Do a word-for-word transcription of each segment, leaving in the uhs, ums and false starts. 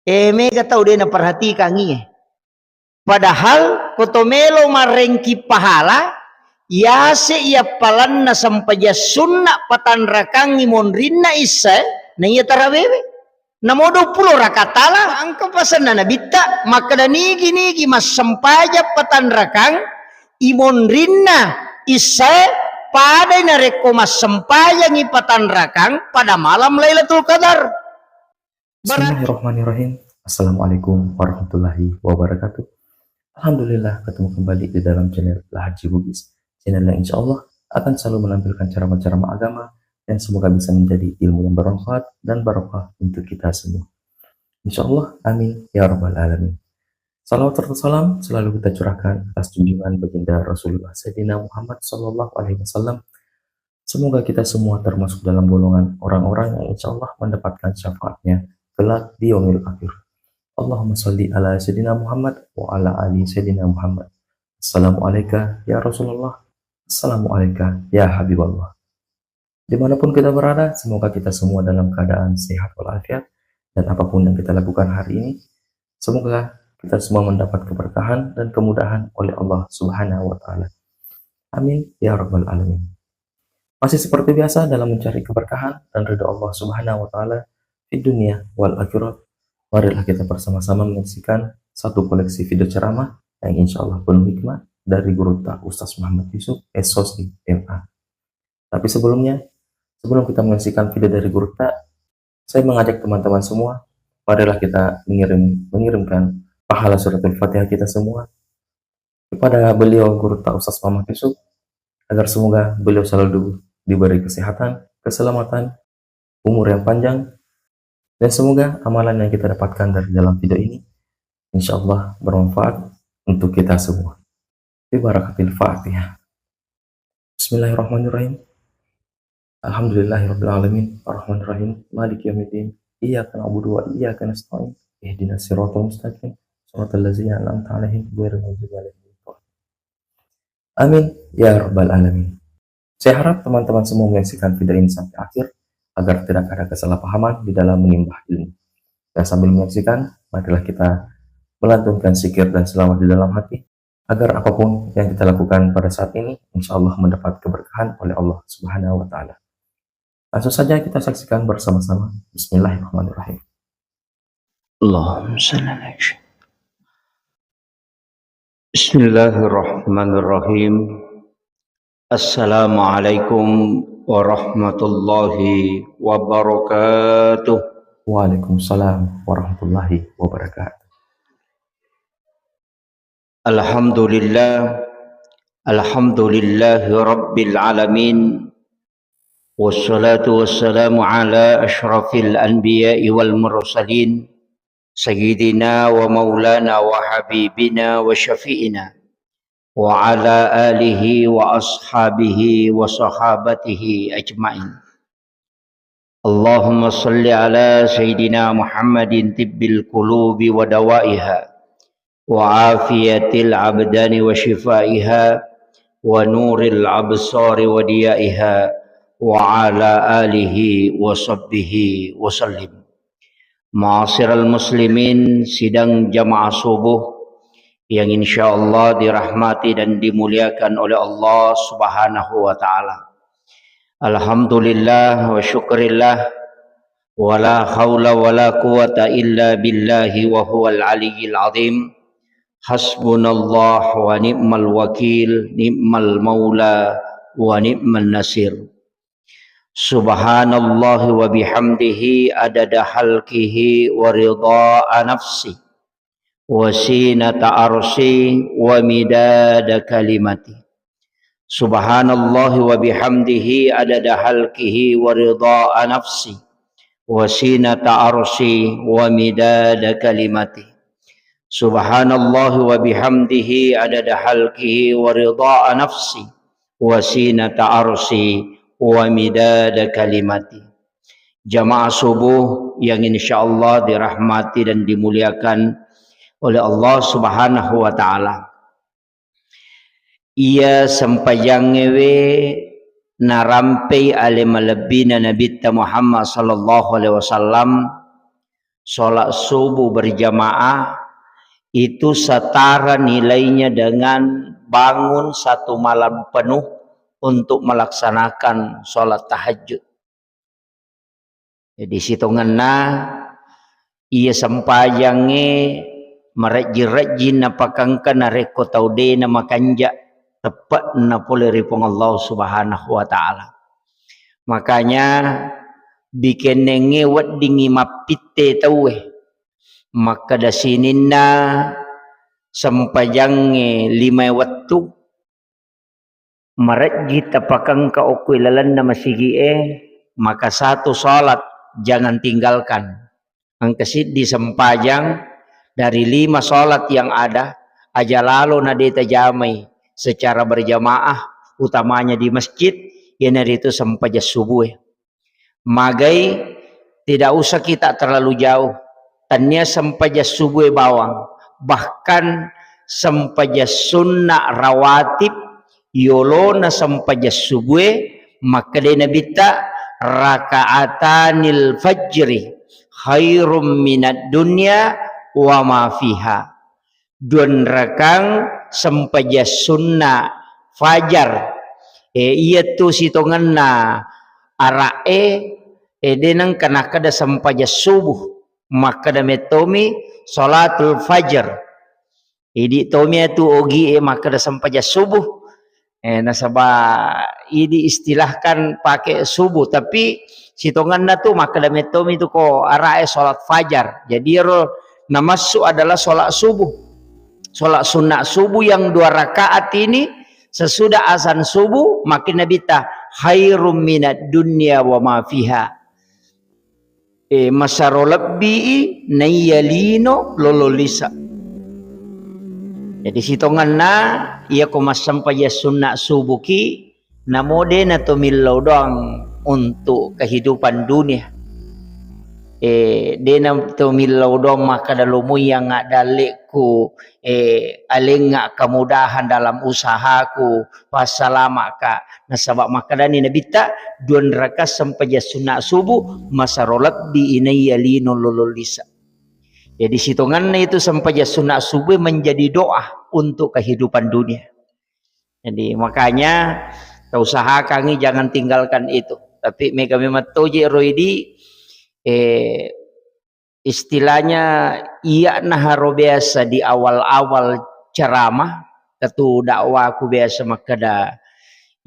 Eh, mega tau de' naperhatikangngi, eh. Padahal ko to melo marengki pahala, yase iya palanna sempajang sunna patanrakangngi monrinna issae, na iya tarawewe. Namo duappulo rakaat tala, engka pasenna nabitta, makkeda nigi-nigi massempajang patanrakang, imonrinna issae, padai narekko massempajangi patanrakang pada malam Lailatul Qadar. Bara- Bismillahirrahmanirrahim. Assalamualaikum warahmatullahi wabarakatuh. Alhamdulillah, ketemu kembali di dalam channel Lahaji Bugis. Channel yang insya Allah akan selalu menampilkan ceramah-ceramah agama yang semoga bisa menjadi ilmu yang bermanfaat dan barokah untuk kita semua. Insya Allah, amin ya rabbal alamin. Salawat serta salam selalu kita curahkan atas junjungan baginda Rasulullah Sayyidina Muhammad sallallahu alaihi wasallam. Semoga kita semua termasuk dalam golongan orang-orang yang insya Allah mendapatkan syafaatnya kelak di yaumil akhir. Allahumma salli ala Sayyidina Muhammad wa ala ali Sayyidina Muhammad. Assalamualaikum ya Rasulullah. Assalamualaikum ya Habiballah. Dimanapun kita berada, semoga kita semua dalam keadaan sehat walafiat, dan apapun yang kita lakukan hari ini, semoga kita semua mendapat keberkahan dan kemudahan oleh Allah Subhanahu wa Ta'ala. Amin ya Rabbal Alamin. Masih seperti biasa, dalam mencari keberkahan dan ridho Allah Subhanahu wa Ta'ala di dunia wal akhirat, marilah kita bersama-sama menyaksikan satu koleksi video ceramah yang insya Allah penuh hikmah dari Guru Ta Ustaz Muhammad Yusuf, S O C, M A. Tapi sebelumnya, sebelum kita menyaksikan video dari Guru Ta, saya mengajak teman-teman semua, marilah kita mengirim, mengirimkan pahala suratul Fatihah kita semua kepada beliau Guru Ta Ustaz Muhammad Yusuf, agar semoga beliau selalu diberi kesehatan, keselamatan, umur yang panjang, dan semoga amalan yang kita dapatkan dari dalam video ini, insya Allah bermanfaat untuk kita semua. Bi barakatil Fatihah. Bismillahirrahmanirrahim. Alhamdulillahirabbil alamin, arrahmanirrahim, maliki yaumiddin, iyyaka na'budu wa iyyaka nasta'in, ihdinas siratal mustaqim, siratal ladzina an'amta 'alaihim, ghairil maghdubi 'alaihim waladdallin. Amin ya rabbal alamin. Saya harap teman-teman semua menyaksikan video ini sampai akhir agar tidak ada kesalahpahaman di dalam menimba ilmu. Dan sambil menyaksikan, marilah kita melantunkan zikir dan selawat di dalam hati, agar apapun yang kita lakukan pada saat ini, insya Allah mendapat keberkahan oleh Allah Subhanahu wa Ta'ala. Langsung saja kita saksikan bersama-sama. Bismillahirrahmanirrahim. Allahumma salli ala Sayyidina. Bismillahirrahmanirrahim. Assalamualaikum warahmatullahi wabarakatuh. Waalaikumsalam warahmatullahi wabarakatuh. Alhamdulillah. Alhamdulillahi rabbil alamin. Wassalatu wassalamu ala asyrafil anbiya'i wal mursalin, sayyidina wa maulana wa habibina wa syafi'ina, wa ala alihi wa ashabihi wa sahabatihi ajma'in. Allahumma salli ala Sayyidina Muhammadin tibbil qulubi wa dawaiha, wa afiyatil abdani wa shifaiha, wa nuril absari wa diyaiha, wa ala alihi wa sahbihi wa sallim. Ma'asyiral muslimin, sidang jamaah subuh yang insya Allah dirahmati dan dimuliakan oleh Allah Subhanahu wa Ta'ala. Alhamdulillah wa syukurillah, wa la haula wa la quwata illa billahi wa huwal aliyyil azim. Hasbunallah wa ni'mal wakil, ni'mal maula wa ni'man nasir. Subhanallah wa bihamdihi adada halqihi wa ridha nafsi wa zinata arsy wa midada kalimati. Subhanallah wa bihamdihi adada halqihi wa ridha nafsi wa zinata arsy wa midada kalimati. Subhanallah wa bihamdihi adada halqihi wa ridha nafsi wa zinata arsy wa midada kalimati. Jamaah subuh yang insya Allah dirahmati dan dimuliakan oleh Allah Subhanahu wa Ta'ala. Iya sempajangngewe narampei ale malebbina Nabitta Muhammad sallallahu alaihi wasallam, Sholat subuh berjamaah itu setara nilainya dengan bangun satu malam penuh untuk melaksanakan sholat tahajud. Jadi, sitongenna iya sempajangnge marejji-rejji napakengka narekko tau de namakanja teppe'na pole ri Puang Allah Subhanahu wa Ta'ala. Makanya, bikennengnge weddingngi mappitte tauwe. Makkeda sininna sempajangnge limae wettu, marejji tapakengka okko ilalenna masigi'e, maka satu sholat jangan tinggalkan. Engka siddi sempajang dari lima sholat yang ada, aja lalo na de tajamai secara berjamaah, utamanya di masjid, iyanaritu sempajang subuh. Magai, tidak usah kita terlalu jauh. Tania sempajang subuh bawang, bahkan sempajang sunnah rawatib, yolona sempajang subuh, makkedai Nabitta, "Rakaatanil fajri khairum minad dunya wa ma fiha." Duanrakang sempajang sunna fajar. E, iyatu sitongenna ara'e, e, de nengka nakkeda sempajang subuh. Makkeda mettomi salatul fajar. Idi tomi atu ogi e makkeda sempajang subuh. Eh, nasaba idi istilahkan pakai subuh, tapi sitongenna tu makkeda mettomi tu ko arae sholat fajar. Jadi ero namassu adalah sholat subuh. Sholat sunat subuh yang dua rakaat ini sesudah azan subuh, makin Nabi ta khairum minad dunya wa ma fiha. Eh, masaro lebbii naiya lino lolo lisa. Jadi sitongenna, iyako massempajang sunna subuki, namo de na to millau doang untuk kehidupan dunia. Eh, de na to millau doang makkeda lomoi yang adalleku, eh, alengnga kemudahan dalam usahaku, passalama'ka. Nasaba makkedani Nabitta, duanraka sempajang sunna subuh, masaro lebbi inaiya lino lolo lisa. Jadi sitonganna itu sempajang sunna subuh menjadi doa untuk kehidupan dunia. Jadi makanya tausahakangi jangan tinggalkan itu. Tapi mega memang toje roidi, eh, istilahnya, iya naharo biasa di awal-awal ceramah, tetu dakwaku biasa makkeda,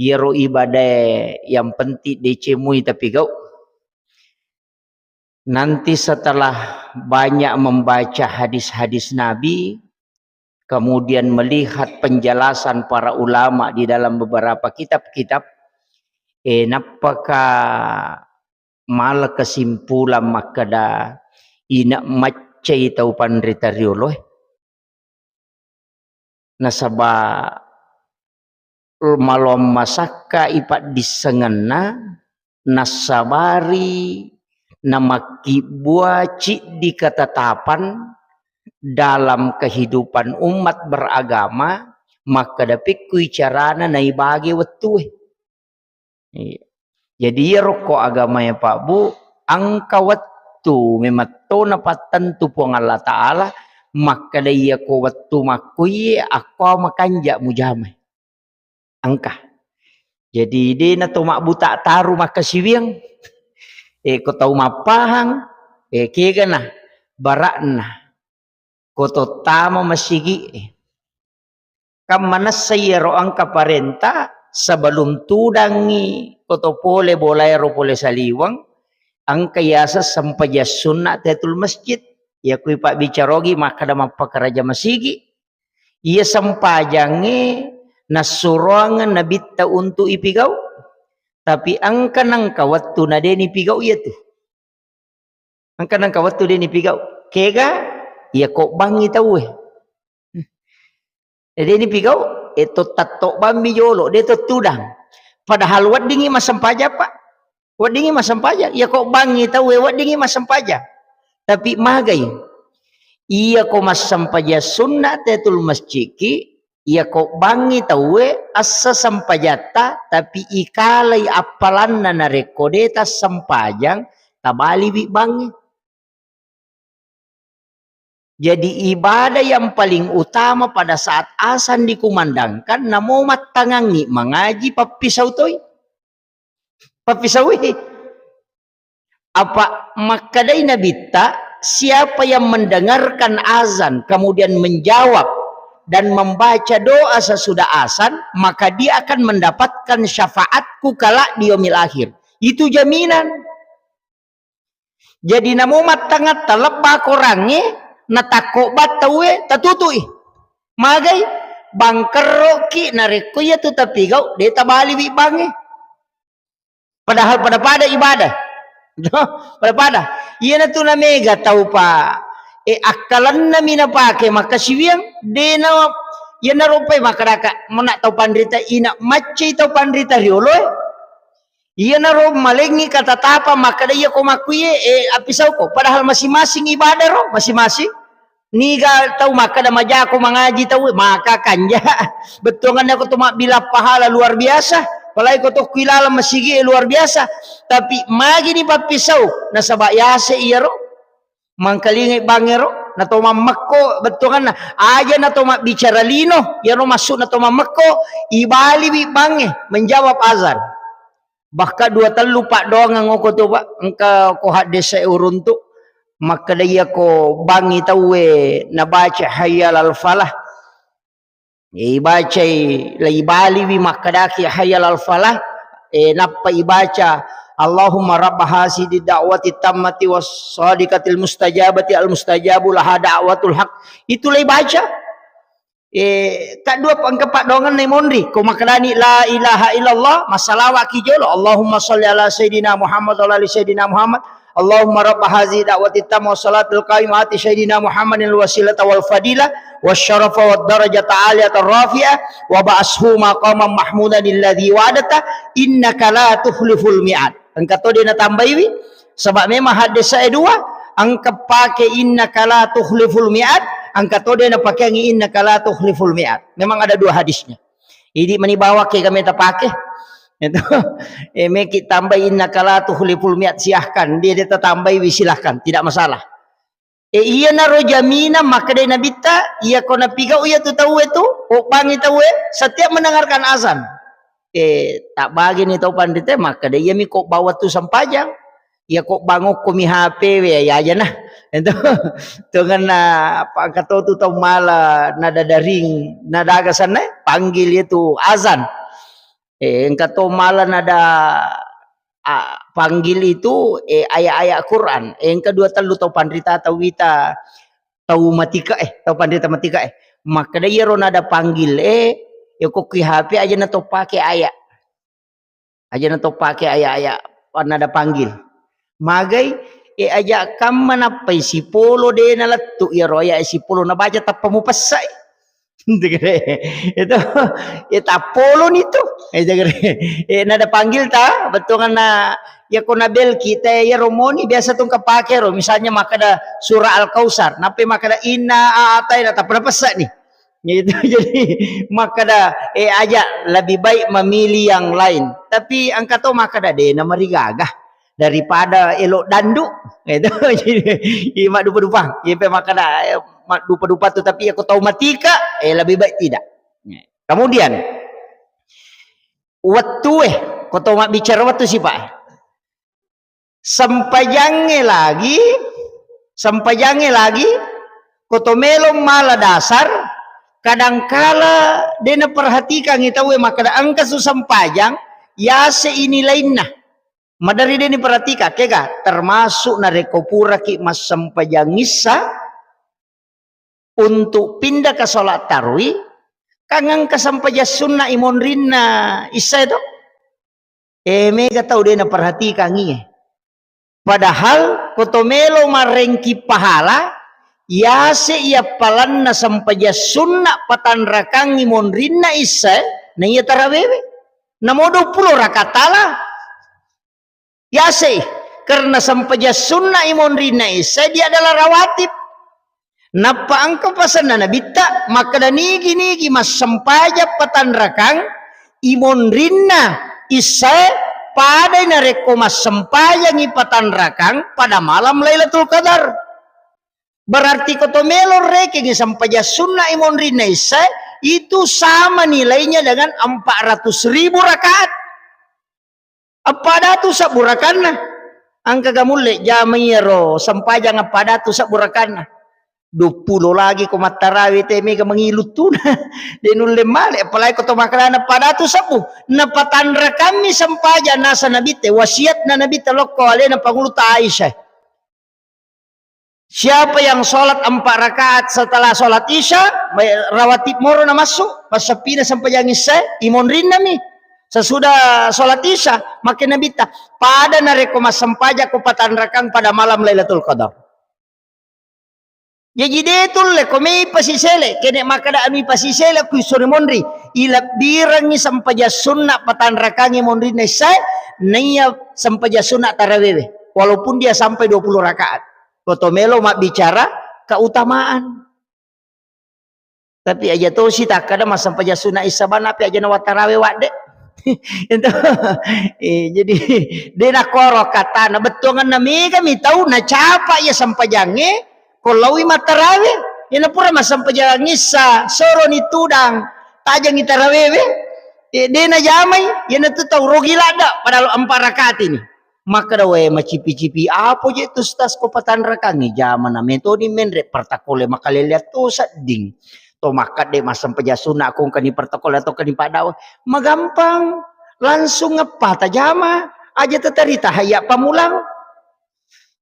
iyaro ibadae yang penting decemui tapi gau. Nanti setelah banyak membaca hadis-hadis Nabi, kemudian melihat penjelasan para ulama di dalam beberapa kitab-kitab, eh, nappaka mala kesimpulan makkeda ina maccai tau panrita rioloe. Nasaba maloang masakka ipaddissengenna, nassabari namakkibbua ciddi ketetapan dalam kehidupan umat beragama, makkeda pekkui carana naibage wettue. Iya. Jadi iyaro ko agamae Pak Bu, engka wettu memetto napattentu Puang Allah Ta'ala, makkeda iyako wettu makkuiye akko makanja mujamai. Engka. Jadi de na to mabbuta taru makkasiwiang. Eh, ko tau mappahang, eh, kegana barakna. Ko to tama masigi. Kan manessa iyaro engka parenta sebelum tudangi ko to pole bolaero pole saliweng, engka yaseng sempajang sunna tahiyatul masjid. Iyakui pabbicarogi makkeda mappakaraja masigi. Iya sempajangnge nassuroangeng Nabitta untuk ipigau. Tapi engka nengka wettu na de nipigau iyatu. Engka nengka wettu de nipigau. Kega? Iya ko bangngi tauwe. Eh, de nipigau, eh, to tatto bammi jolo, de to tudang. Padahal weddingi massempajang, Pak. Weddingi massempajang. Iya ko bangngi tauwe, weddingi massempajang. Tapi magai. Iya ko massempajang sunna tahiyatul masjidki, iya ko bangngi tauwe assa sempajatta, tapi ikalai appalanna narekko de tassempajang, tabaliwi bangngi. Jadi ibadah yang paling utama pada saat azan dikumandangkan, namo mattangangngi mangaji pappisau toi. Pappisaui. Apa makkedai Nabitta, siapa yang mendengarkan azan kemudian menjawab dan membaca doa sesudah azan, maka dia akan mendapatkan syafaatku kelak di yaumil akhir. Itu jaminan. Jadi namo mattangatta lebba korangnge, natakko battauwe, tatutui. Magai, bangkerroki narekko iya tu tapigau, de tabaliwi bangnge. Padahal pada-pada ibadah. Pada-pada. Iyanatu namega tau pa, e, akkalennami napake makkasiwiang, de na, iyanaro pai makkedaka, mena tau panrita ina maccai tau panrita rioloe. Iyanaro malengngi katatapang makkeda, "Iyako makkuiye, eh, appisauko." Padahal masing-masing ibadah ro, masing-masing. Niga tau makkeda majako mangaji tau, maka kanja. Bettuanganna ko to mabbilang pahala luar biasa. Apalagi ko tokko ilaleng masigi, eh, luar biasa. Tapi magini pappisau, nasaba yase iyaro. Mangkalingai bangngero, nato mammekko bettuanganna. Aja nato mabbicara lino, iyaro maksudna to mammekko, ibaliwi bangnge menjawab azan. Bahkan dua tellu paddoangeng oko tu, Pak, engka ko haddese uruntu, makkeda iyako bangngi tauwe nabaca hayya alal falah. Ibacai, la ibaliwi makkedaki hayya alal falah, eh, nappa ibaca, "Allahumma rabba hazihi da'wati tammati was sadiqatil mustajabati al mustajabu laha da'watul haq." Itu la ibaca. Eh, kaddua pa-, engka paddoangenna monri, ko makkedani la ilaha illallah, massalawaki jolo, "Allahumma shalli ala sayyidina Muhammad wa ala ali sayyidina Muhammad." Allahumma rabba hazihi da'wati tamma wa salatil qaimah ati sayyidina Muhammadin al wasilata wal fadilah wa syarafa wa darajata aliyata rafi'ah wa ba'ashu maqaman mahmudan alladzi wa'adta innaka la tukhliful mi'ad. Engka to de natambaiwi, sebab memang hadis saya dua, engka pake innaka la tukhliful mi'ad, engka to de napakeangi innaka la tukhliful mi'ad. Memang ada dua hadisnya. Idi mani bawang ke kami tapake. Itu. Eh, meki tambai innaka la tukhliful mi'ad, silahkan. Dia, dia tatambai wi, silahkan. Tidak masalah. Eh, iyanaro jaminan makkeda Nabitta, iya ko napigau iya tu tauwe tu, obbangi tauwe, setiap mendengarkan azan. Eh, tak bagi ni tau pandite, makkeda iya mi ko bawa tu sempajang. Iya ko bangokko mi H P we, ya aja nah. Itu. Tongenna apa engka to tu tau mala nada daring, nada aga sanna, panggil itu azan. Eh, engka to mala nada, a, panggil itu, eh, ayat-ayat Quran. Eh, engka dua tellu tau panrita tau wita, tau matika, eh, tau panrita matika, eh. Makkeda iyaro nada panggil, eh, yako ki H P aja na to pake ayat. Aja na to pake ayat-ayat nada panggil. Magai, eh, aja kamma nappai sipolo de nalettu iyaro ayat sipolo nabaca tappa mupessai. Itu, ya tappoloni tu. Eh, jagare. Eh, nada panggil ta, bettuanganna, ya ko nabel kita, ya romoni biasa tu kapake ro. Misalnya makkeda surah Al-Kautsar, nappai makkeda inna a'taina, tappa napessani. Gitu. Jadi makkeda, eh, aja lebih baik memilih yang lain. Tapi engka to makkeda de namarigaga daripada elo dandu. Itu. Jadi, iya maddupa-dupa. Iya pe makkeda, eh, maddupa-dupa tu, tapi ya ko tau matika, eh, lebih baik tidak. Kemudian, wettue, ko to mabbicara wettu sipa. Sempajangnge lagi, sempajangnge lagi, ko to melo mala dasar, kadangkala de naperhatikangi tauwe makkeda engka su sempajang, yase ini lainna. Maderri de niperhatikang, kega, termasuk narekko puraki massempajang issa, untuk pindah ke sholat tarwi, kan engka sempajang sunna imonrinna issae to. Eh, mega tau de naperhatikangi. Padahal ko to melo marengki pahala, yase iya palanna sempajang sunna patanrakangi monrinna issae, na iya tarawewe. Namo dua puluh rakaat tala. Yase, karena sempajang sunna imonrinna issae, dia adalah rawatib. Nappa engka pasenna Nabitta, makkeda nigi-nigi massempajang patanrakang imonrinna issae, padai narekko massempajangi patanrakang pada malam Lailatul Qadar. Berarti ko to melo rekengngi sempajang sunna i monrinna issae, itu sama nilainya dengan empat ratus ribu rakaat. Eppa datu sebbu rakanna. Engkaga mulle jama iyaro sempajang eppa datu sebbu rakanna? Duappulo lagi ko mattarawe te mega mangilu tuna. De nulle male, apalagi ko to makkadana eppa datu sebbu. Napatanrakammi sempajang nasa Nabitta, wasiatna Nabitta lokko alena pangulutta Aisyah. Siapa yang sholat empat rakaat setelah sholat Isya, rawatib moro namassu, passappina sempajang Isya, imonrinnami. Sesudah sholat Isya, makkeda Nabitta, pada narekko massempajang ko patanrakang pada malam Lailatul Qadar. Jaji de tulle ko mei pasisele, kene makkeda anu pasisele ku isuri monri, ilebbirengngi sempajang sunna patanrakangi monrinna Isya, naiya sempajang sunna tarawewe, walaupun dia sampai dua puluh rakaat. Ko to melo mabbicara keutamaan. Tapi aja tosi takkada massempajang sunna Isya bana, pe aja nawattarawe wadde. Itu. Eh, jadi de nakkoro katana, bettuanganna mega mi tau nacapa iya sempajangnge ko laowi mattarawe. Iyana pura massempajang Isya, soroni tudang, tajangi tarawewe. Eh, de najamai, iyana tu tau rogi ladda padahal empat rakaat ini. Makkeda, "Wae, macipi-cipi apo je tu, Ustaz, ko patanrakangngi? Jamana metoni menre, pertakole makaleleang to sedding. To makkadde massempajang sunna ko engkani pertakole atau engkani paddawa. Magampang, langsung eppa tajama, aja tetari tahayya pamulang.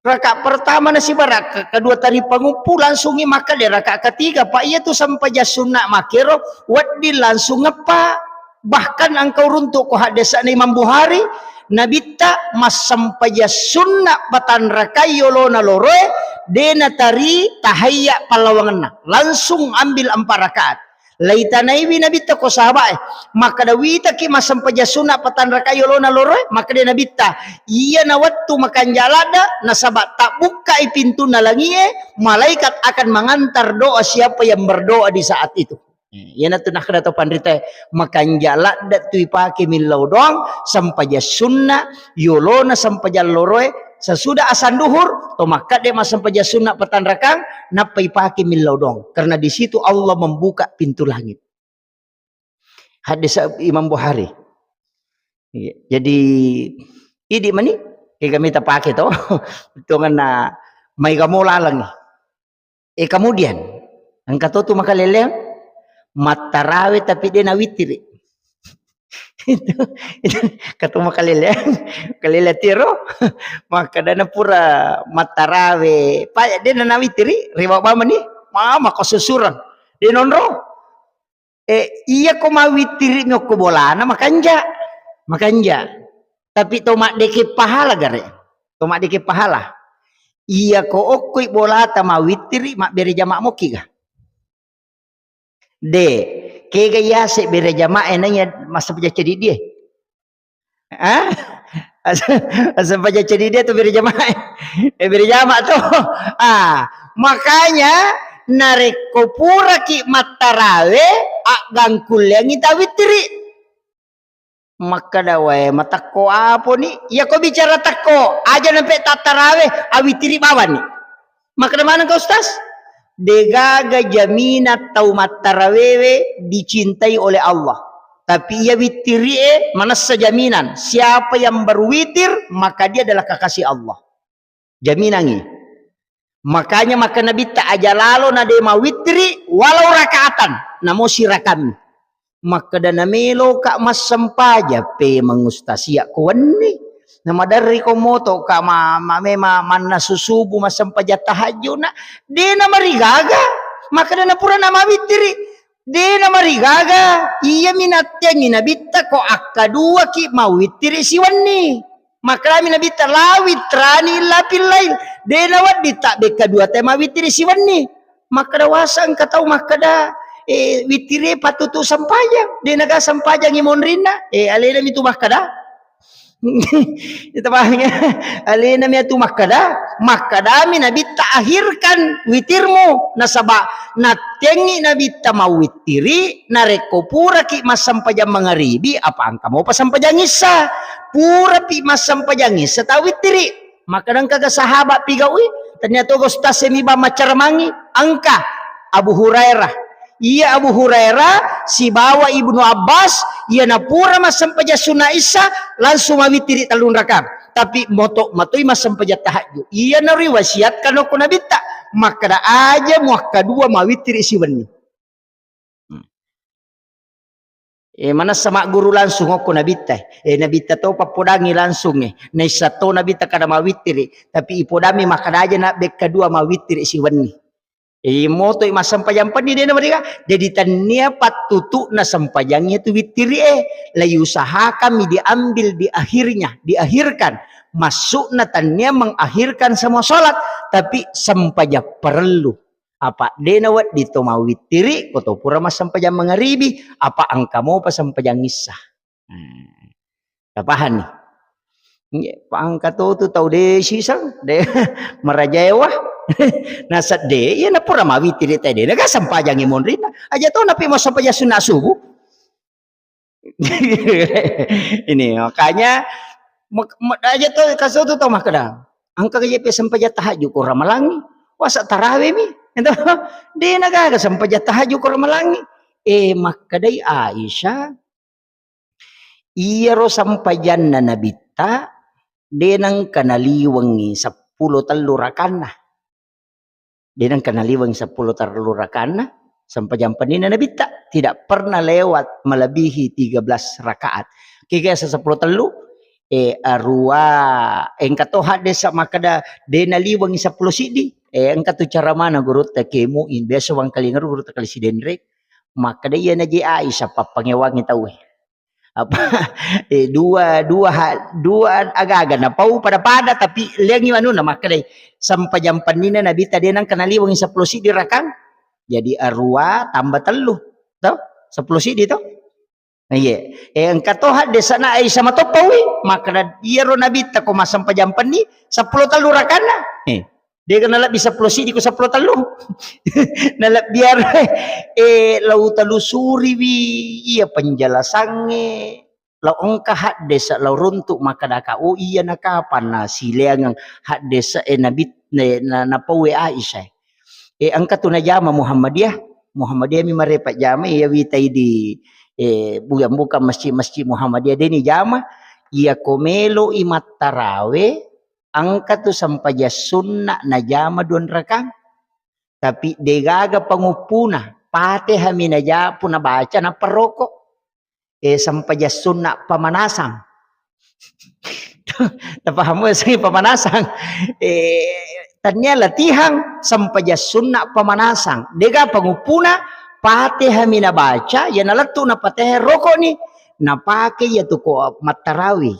Rakaat pertama nasibara, ke-, kedua tari panguppu, langsungi makkadde rakaat ketiga, Pak, iya tu sempajang sunna makkero, wedding langsung eppa." Bahkan engka uruntu ko haddesa'na Imam Bukhari, Nabitta massempajang sunna patanrakai yolona loroe, de natari tahayya pallawangenna, langsung ambil empat rakaat. Laitanaiwi Nabitta ko sahabae, makkeda, "Witaki massempajang sunna patanrakai yolona loroe?" Makkeda Nabitta, "Iyana wettu makanja ladda, nasaba tabbukkai pintunna langie, malaikat akan mengantar doa siapa yang berdoa di saat itu." Eh, iyanatu nakkeda to panritae, makanja ladde tu ipake millau doang, sempajang sunna, yolona sempajang loroe, sesudah asan duhur, to makkadde massempajang sunna patanrakang, nappa ipake millau doang. Karena di situ Allah membuka pintu langit. Hadis Imam Bukhari. Iya. Jadi, idi mani, kega mita pake to, tongenna maega mo lalengngi. Eh, kemudian, engka to tu makaleleang, mattarawe tapi de nawittiri. Itu, itu, engka to makaleleang, kaleleang tiro, makkedana pura mattarawe, pa de nanawittiri, riwa bamani, mama ko susurang, de nonro. Eh, iya ko mawittiri mi okko bolana, makanja. Makanja. Tapi to maddeke pahala gare. To maddeke pahala. Iya ko okkoi bolata mawittiri, mabbere jama mokki ga? De, kega yase bere jama e naiya massempajang cedidi e. Ah? As-, massempajang cedidi e tu bere jama e. Eh, bere jama to. Ah, makanya narekko puraki mattarawe, aggangkulleangi tawittiri. Makkeda, "Wae, matakko aponi?" Iya ko bicara takko, aja nampe tattarawe, awittiri bawanni. Makkeda maneng ka Ustaz? Degaga jaminan tau mattarawewe dicintai oleh Allah. Tapi iya wittiri'e manessa jaminan. Siapa yang berwitir, maka dia adalah kekasih Allah. Jaminangngi. Makanya makkeda Nabitta, "Aja lalo na de mawittiri walau rakaatan, namo sirakammi." Makkeda, "Nameloka massempajang, pemeng Ustaz, iya ko wenni. Namaderri ko motoka ma-, ma-, mema-, mannasu subuh massempajang tahajud na, de namarigaga." Makkeda, "Napura namawittiri." De namarigaga, iyami natteangngi Nabitta ko akkaduaki mawittiri siwenni. Makkedami Nabitta, "La witrani illa fil lail." De nawedding tabbe kadua te mawittiri siwenni. Makkeda, "Wasa engka tau makkeda, eh, wittiri pattutu sempajang. De naga sempajangi monrinna." Eh, alenami tu makkeda. Ita paham ya? Alena mi atu makkeda, makkedami Nabitta, "Akhirkan witirmu." Nasaba nattengngi Nabitta mawwittiri, narekko puraki massempajang mangaribi, apa engka mopa sempajang issa. Purapi massempajang issa tawittiri. Makkeda engkaga sahabat pigaui, Tania toga ustaz e mi bang maccaramangi, engka Abu Hurairah. Iya Abu Hurairah sibawa Ibnu Abbas, iya napura massempajang sunna Isya, langsung mawittiri tellung rakang. Tapi moto matoi massempajang tahajud. Iya nariwasiatkan okko Nabitta, makkeda aja muakka dua mawittiri siwenni. Hmm. Eh, manessa magguru langsung okko Nabitta. Eh, Nabitta to pappodangi langsung, eh. Naissa to Nabitta kada mawittiri, tapi ipodami makkeda aja na bekka dua mawittiri siwenni. Eh, moto i massempajang penni dena mereka. Jadi tania pattutu'na sempajang itu wittiri, eh. Laiusahakan mi diambil di akhirnya, diakhirkan. Maksudna tania mengakhirkan semua sholat, tapi sempajang perlu. Apa dena wedding to mawittiri, ko to pura massempajang mangaribi, apa engka mopa sempajang Isya. Hmm. Tapahani? Nggih, pa engka to tu tau de siseng, de marajaewa. Nasedde, iya napura mawittiri tede, naga sempajangi monrina. Aja to napi mau sempajang sunna subuh. Ini makanya mek-, mek-, aja to kaso tu tau makkeda. Engka aja pe sempajang tahajud ko ramalangi. Wasa tarawih mi. Ento, de naga sempajang tahajud ko ramalangi. Eh, makkedai Aisyah, iyaro sempajanna Nabitta, de nengka naliwengi seppulo tellu rakanna. De nengka naliwengi seppulo tellu rakanna, sempajang penninna Nabitta. Tidak pernah lewat melebihi tiga belas rakaat. Kega seppulo tellu, eh, arua, engka to haddesa makkeda de naliwengi seppulo siddi. Eh, engka tu cara mana gurutta Kiai Muin, biasa wangkalingeru gurutta kali Sidenreng, makkeda iya naji Aisyah pappangewangi tauwe. Apa, eh, dua, dua ha-, dua aga-aga napau pada-pada, tapi liangi manuna makkeda sempajang penninna Nabitta de nengka naliwengi seppulo siddi rakang. Jadi arua tambah tellu, to? Seppulo siddi to? Nah, iya. Eh, engka to haddesana Aisyah matoppawi, makkeda iyaro Nabitta ko massempajang penni seppulo tellu rakanna. Eh, dega nalebbi seppulo siddi ko seppulo tellu. Nalebbiar, eh, lau telusuriwi iya penjelasangnge, lau engka haddesa, lau runtu makkadaka, oh iya nakapanna sileangeng haddesa, eh, Nabi, eh, na, napauwe Aisyah. Eh, engka tu najama Muhammadiyah, Muhammadiyah mi marepa jama, iya witai di, eh, bukan-bukan masjid-masjid Muhammadiyah deni jama, iya ko melo i mattarawe, engka tu sempajang sunna najama duanrakang. Tapi degaga panguppuna, Fatihah mi naja-, puna baca nappa roko. Eh, sempajang sunna pamanasang. Napaham mo sih pamanasang? Eh, tania latihan sempajang sunna pamanasang. Dega panguppuna, Fatihah mi nabaca, ya nalettu napateh roko ni. Napake ya tu ko mattarawi.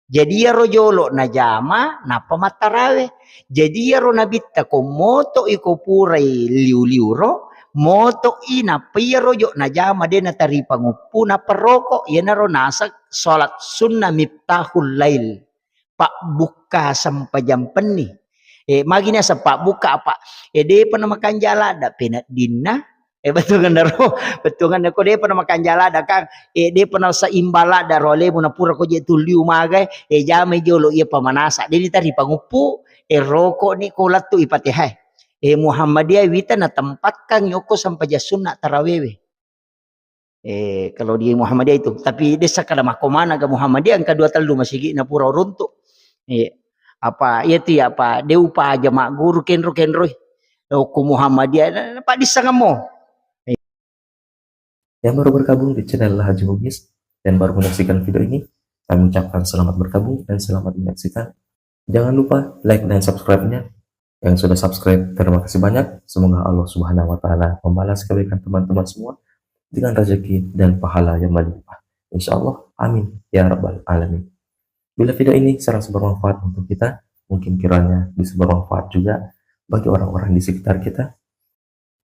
Jadi iyaro jolo najama nappa mattarawe. Jadi iyaro Nabitta ko moto i ko purai liu-liu ro, moto i nappa iyaro jo najama de natari panguppu nappa roko, iyanaro naseng salat sunnah miftahul lail, pabbukka sempajang penni. Eh, magi naseng pabbukka apa? Eh, depa namakanja ladda peneddinna, Eh, bettuangenna ro, bettuangenna ko depa namakanja ladda, Kang. Eh, depa naseimbang ladda ro alemu napura ko je tulliu magai, eh, jamai jolo iya pamanasa. Deni tari panguppu, eh, roko ni ko lettu i Fatihah. Eh, Muhammadiyah wita natempatkan yoko sempajang sunna tarawewe. Eh, kalau di Muhammadiyah itu, tapi desa kada makkomana ga Muhammadiyah engka dua tellu masigi napura runtu. Eh, apa, iya ti apa, de upaja magguru kenro-kenroi. Okko Muhammadiyah, na, na, paddissengemmo. Yang baru bergabung di channel Haji Bugis dan baru menyaksikan video ini, kami ucapkan selamat bergabung dan selamat menyaksikan. Jangan lupa like dan subscribe-nya. Yang sudah subscribe, terima kasih banyak. Semoga Allah Subhanahu wa Ta'ala membalas kebaikan teman-teman semua dengan rezeki dan pahala yang melimpah. Insya Allah, amin ya rabbal alamin. Bila video ini serasa bermanfaat untuk kita, mungkin kiranya bisa bermanfaat juga bagi orang-orang di sekitar kita.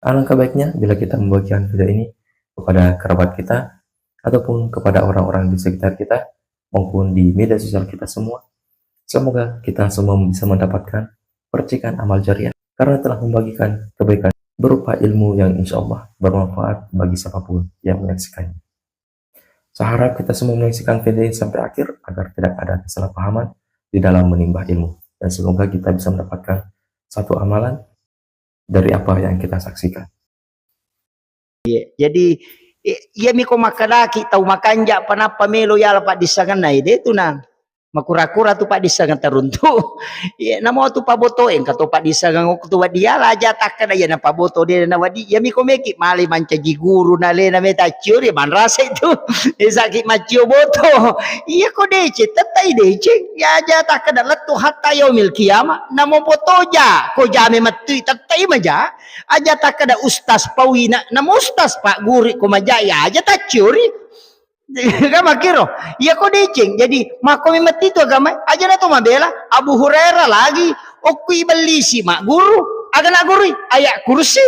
Alangkah baiknya bila kita membagikan video ini kepada kerabat kita ataupun kepada orang-orang di sekitar kita maupun di media sosial kita semua. Semoga kita semua bisa mendapatkan percikan amal jariah karena telah membagikan kebaikan berupa ilmu yang insya Allah bermanfaat bagi siapapun yang menyaksikannya. Saya harap kita semua menyaksikan video ini sampai akhir agar tidak ada kesalahpahaman di dalam menimba ilmu. Dan semoga kita bisa mendapatkan satu amalan dari apa yang kita saksikan. Jadi, i-, iyami ko makkedaki tau makanja' pa nappa melo yala paddissengenna, ede tu na makura-kura tu paddissengeng taruntu'. Iya, namo tu paboto, engka to paddissengeng okko tu wedding yala aja' takkeda iya napaboto de' na wedding. Iyami ko meki' malai mancaji guru na alena meta acciori, manrasai tu. Eh, saki' maccio boto. Iya ko deceng, tettai deceng. Iya aja' takkeda lettu' hatta yaumil qiyamah. Namo boto ja', ko jame mettui, tettai maja'. Aja' takkeda ustaz paui na, namo ustaz pagguru ko maja', iya aja' tacciori. Kan makkiro. Iya ko deceng. Jadi, makko memang titu agama, aja' na to mabela. Abu Hurairah lagi, okko ibellisi' magguru. Aga naggurui? Ayat kursi.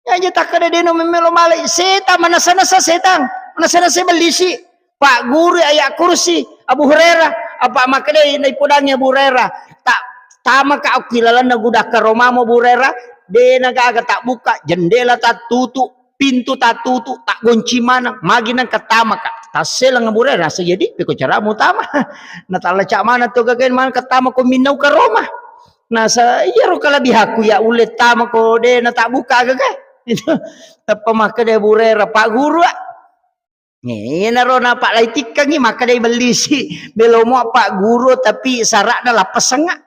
Aja' takkeda de' no memmelo malai. Setang, manassa-nassa setang. Manassa-nassa ibellisi'. Pagguru ayat kursi. Abu Hurairah. Apa makkedai naipodangi Abu Hurairah? Ta-, tamaka' okko ilalenna gudang karomamu Abu Hurairah. De' na gaga tabbukka', jendela tattutu', pintu tattutu', taggonci maneng. Magi nengka tamaka'? Tasseleng Abu Hurairah, nasa jadi peko caramu tama. Natalla ca' maneng to gagae maneng ka tama ko minnau karoma. Nasa iyaro kalabihakku iya ulle tama ko de' na tabbukka' gagae. Itu tappa makkeda Abu Hurairah, pagguru a'. Iyanaro napalaitikkangngi, makkeda ibellisi', melomo pagguru tapi sara'na lappessangnga'.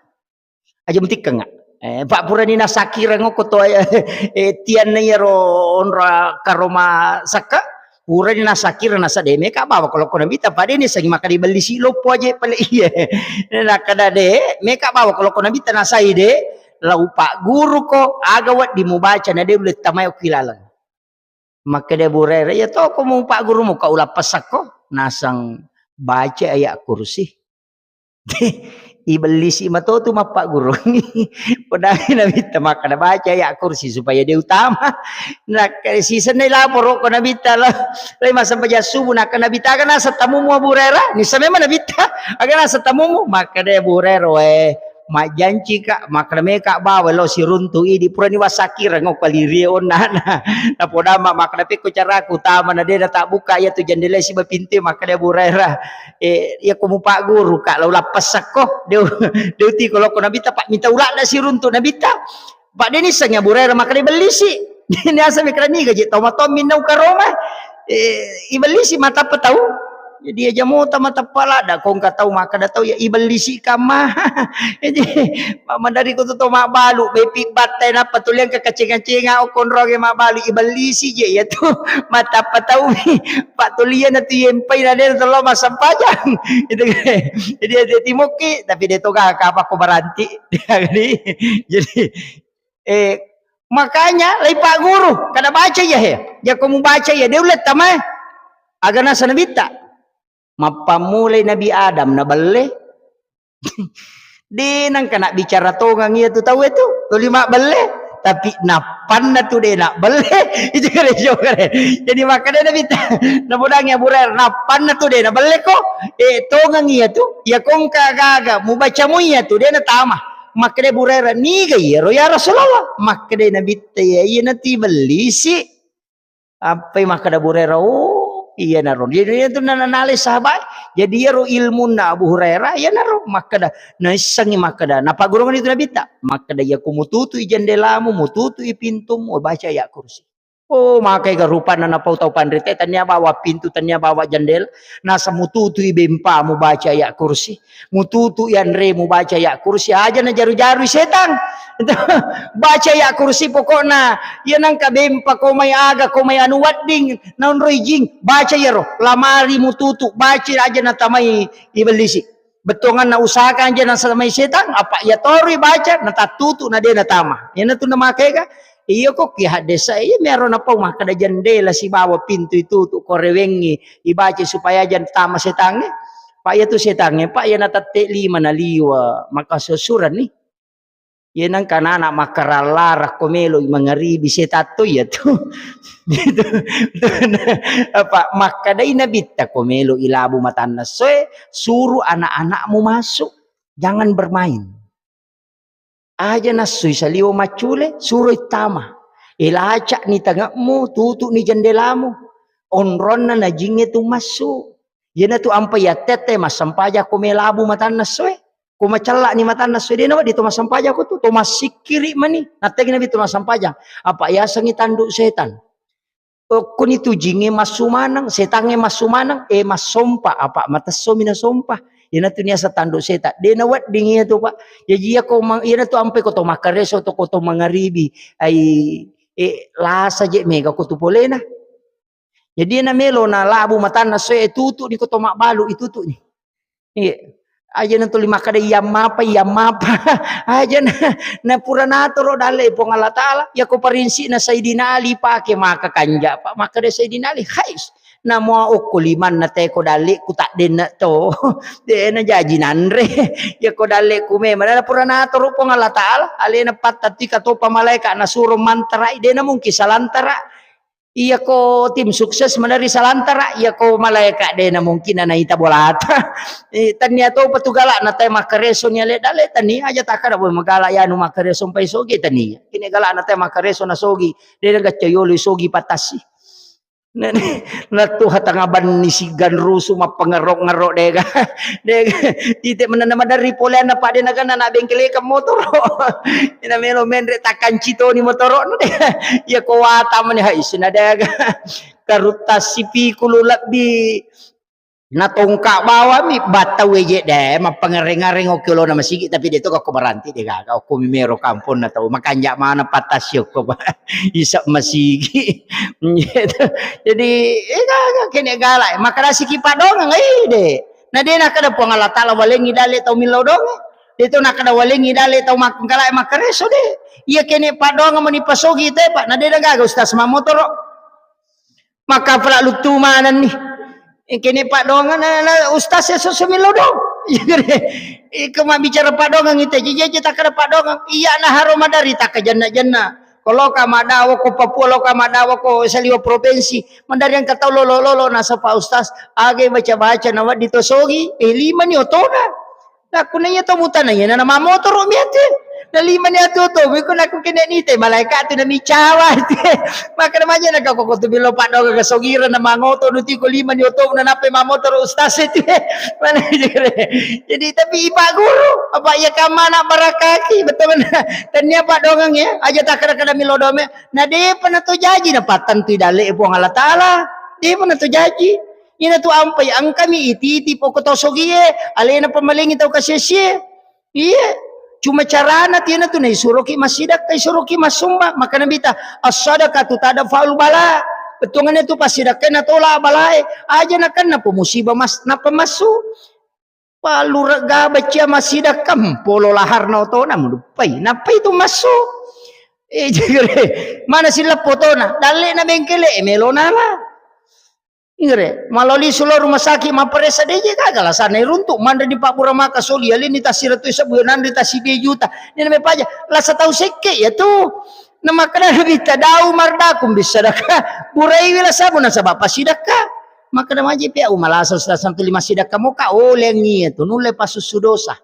Aja' mutikkangnga'. Eh, pa' purani nasakireng okko to, eh, tianna iyaro onro karoma sakka', purani nasakireng nasa de' meka' bawa ko lokko Nabitta, pa' de' nissengngi makkeda ibellisi' loppo aja' pale' iye. Nakkeda de' meka' bawa ko lokko Nabitta, nasai de' lau pagguruko, aga wedding mubaca na de' ulle tamai okko ilaleng. Makkeda Abu Hurairah, "Iya toko mupagguru muka ulappessakko, naseng baca ayat kursi." Ibellisi' matotu mappaggurungngi. Podangi Nabitta makkeda, "Baca ayat kursi supaya de' utama." Nakkeda sisenna laporo' ko Nabitta, lo, lai massempajang subuh, nakkeda Nabitta, "Aga naseng tamumu Abu Hurairah?" Nisseng memang Nabitta, "Aga naseng tamumu?" Makkeda Abu Hurairah, "Weh, majjancika', makkeda meka' bawa lao siruntu' idi', purani wassakireng okko lirie onna'na." Napodamma makkeda, "Pekko caraku tama na de' natabbukka' iyatu jendela siba pintue," makkeda Abu Hurairah, "Eh, iyako mupagguruka' lao lappessakko, de', de' utiko lokko Nabitta, pa' mita ula'na siruntu' Nabitta." Pa' de' nissengngi Abu Hurairah makkeda ibellisi'. Niaseng makkeda niga je' tau matoa minnau karoma. Eh, ibellisi' matappa tau. Jadi aja' mota matappa ladda', ko engka tau makkeda tau, "Ya ibellisi' kamma." Jadi, ma-, maderri ko tu to mabbalu', bepi' battai nappa tuliang ke kaceng-kacenga okko onroangnge mabbalu', ibellisi' je' iyatu. Matappa tau mi. Pa' tuliang na tu yempai na de' na tello massempajang. Itu kan. Jadi, hati-hati mokki, tapi de' to gaga kapakko baranti. Jadi, Eh, makanya lai pagguru, kada baca iya he. Jako mubaca iya, de' ulle tamae. Aga naseng Nabitta? Mappammulai Nabi Adam nabelle. De' nengka nabbicara tongeng iya tu tau e tu, tuli mabbelle. Tapi nappanna tu de' nabbelle. Itu kare jokare. Jadi makkeda Nabitta, napodangi Abu Hurairah, nappanna tu de' nabelle ko. Eh, tongeng iya tu, iya ko engka gaga mubaca mu iya tu, de' natama. Makkeda Abu Hurairah, "Niga iyaro ya Rasulullah?" Makkeda Nabitta, "Iya, iyanatu ibellisi'." Appai makkeda Abu Hurairah, "Oh, iyanaro." Jadi, iyatu na-, na-, nalai sahabat. Jadi, iyaro ilmunna Abu Hurairah, iyanaro makkeda, naissengngi makkeda, napaggurungenni tu Nabitta. Makkeda, "Iya, ko mututu'i jendelamu, mututu'i pintumu, baca ayat kursi." Oh, makkega rupanna napau tau panrita, tania bawa pintu, tania bawa jendela, nasa mututu'i bempamu baca ayat kursi, mututu'i anremu baca ayat kursi, aja' najaru-jarui setang. Baca ayat kursi pokokna, iya nengka bempa ko mai aga, ko mai anu wedding, naonroi jing, baca iyaro, lamari mututu, baca aja' natamai ibellisi'. Bettuanganna usahakan aja' nasamai setang, apa' iya toroi baca, natattutu, na de' natama. Iyanatu namakega, iya ko ki haddesa, iya miaro napau makkeda jendela sibawa pintu itutu, ko rewengngi, ibaca supaya aja' tama setangnge. Pa' iyatu setangnge, pa' iya natette lima naliwa, maka susuranni. Iya nengka anak-anak makkarallarang ko melo'i mangaribi setatto iyatu. Gitu. Apa' makkedai Nabitta ko melo'i labu matanna essoe, suru' anak-anakmu masuk, jangan bermain. Aja' nassui saliweng maccule, suroi tama. Elaca'ni tange'mu, tutu'ni jendelamu. Onronna na jingnge tu massu'. Iyanatu ampai yattette massempajang ko melo labu matanna essoe. Ko macella'ni matanna esso, de' nawedding to massempajang ko tu, to massikkiri' mani. Natteaki Nabi to massempajang. Apa' yasengngi tandu' setan. Okkoni tu jingnge massu maneng, setangnge massu maneng, eh, massompa, apa' matessomi nasompa. Iyanatu niaseng tandu' setan. De' nawedding iyatu, Pak. Jaji iyako ma-, iyanatu ampai ko to makkareso to, ko to mangaribi, ai, eh, lasa je' mega ko tu polena. Jadi na melo na labu matanna esso, eh, tutu'ni ko to mabbalu, itutu'ni. Iya. Aja' na tuli makkeda, "Iya mapa, iya mapa." Aja' na, na pura natoro dalle' Puang Allah Taala. Iyako parinsi'na Sayyidina Ali pake maka kanja', Pak. Makkeda Sayyidina Ali, "Hais, na mua okko limanna teko dalle'ku taddenna to." De' najaji nanre. Iyako dalle'ku memang na pura natoro Puang Allah Taala, alena pattattui katopa malaeka' nasuro mantara'i, de' namungkin salantara'. Iyako tim sukses maderri salantara', iyako malaeka' de' namungkin naita bolata. Eh, tennia topa tu gala'na tae makkareso ni ale dalle', tennia. Aja' takkeda, "Woi, magala' iyanu makkareso mpai sogi," tennia. Kene gala'na tae makkareso nasogi, de' nagacca yolo sogi pattassi. Na, na tuha tanga banni siganrusu mappangerro-ngerro, de'ga. De'ga. Ite menenna maderri poleanna, Pak, de' naganna na bengkelekang motoro'. Ina melo menre' takkanci toni motoro'na, de'. Iyako wata mani, hai, sina de'ga. Karutta sipikulu lebbi natongka' bawammi, battau eje' de', mappangereng-ngareng okko yolona masigi', tapi de' to gakko berarti, de' gaga, okko mimero kamponna tau, makanja' maneng pattassi okko, Pak. Isa' masigi'. Gitu. Jadi, eh, gaga, kene gala', makkedasiki paddoangeng, eh, de'. Na de' nakkeda Puang Allah Taala walengngi dalle' tau millau doangnge. De' to nakkeda walengngi dalle' tau mak-, gala' makkareso, de'. Iya kene paddoangeng mani pasogi te, Pak. Na de' nagaga ustaz mammotoro'. Makkapala' luttu manenni. Eh, kene paddoangeng na, na ustaz esso semillau doang. Iko mabbicara paddoangeng ite, jejeje takkeda paddoangeng. Iyana haro maderri takkajenna-jenna. Ko loka maddawa ko Papua, loka maddawa ko saliwa provinsi, maderri engka tau lolo-lolo, nasaba ustaz, aga baca-baca nawedding to sogi, eh, limani otona. Nakkunaiya to butana iyana, na mammotoro' mi atu. Na limani atu otomu, iko nakku kene nite, malaeka' tu namicawa atu. Makkeda maja na ko tu billo paddoangeng kasogireng na mangoto nu tiko limani otomu, na nappai mammotoro' ustaz itu. Mana jere. Jadi, tapi ipagguru, apa iya kamana barakaki, betul mana? Tennia paddoangeng ya, aja' takkeda-keda millau doang. Na de'pa na to jaji na pattantui dalle' Puang Allah Taala. De'pa na to jaji. Ina tu ampai engkami ititi poko tau sogie, alena pamalengi tau kasie-sie. Iye, cuma carana tiana tu naisuroki massidakka, isuroki massumbang. Maka Nabi ta, "As-sadaqatu tadfa'ul bala." Bettuanna tu passidakka natola' balae. Aja' nakenna po musibah mas-, nappa massu. Pallura' gaba cia massidakka, polo laharna otona muduppai. Nappai tu massu. Eh, jagare, mana silleppo otona? Dalle'na bengkele, eh, melo nala. Inggare, maloli sulo rumah sakit mapparessa deje gaga lasana iruntu, manre di pabbura maka soli, aleni tassiratu sebbu, nanre tassiddi juta. Nina mepaja, lasa tau sekke ya tu. Na makkeda Nabitta, "Da'u mardakum bissadaqah." Buraiwi lasamu nasaba passidakka. Makkeda maji pia, "Umalasa ustaz, sampai lima sidakka moka olengi ya tu, nulle pasussu dosa."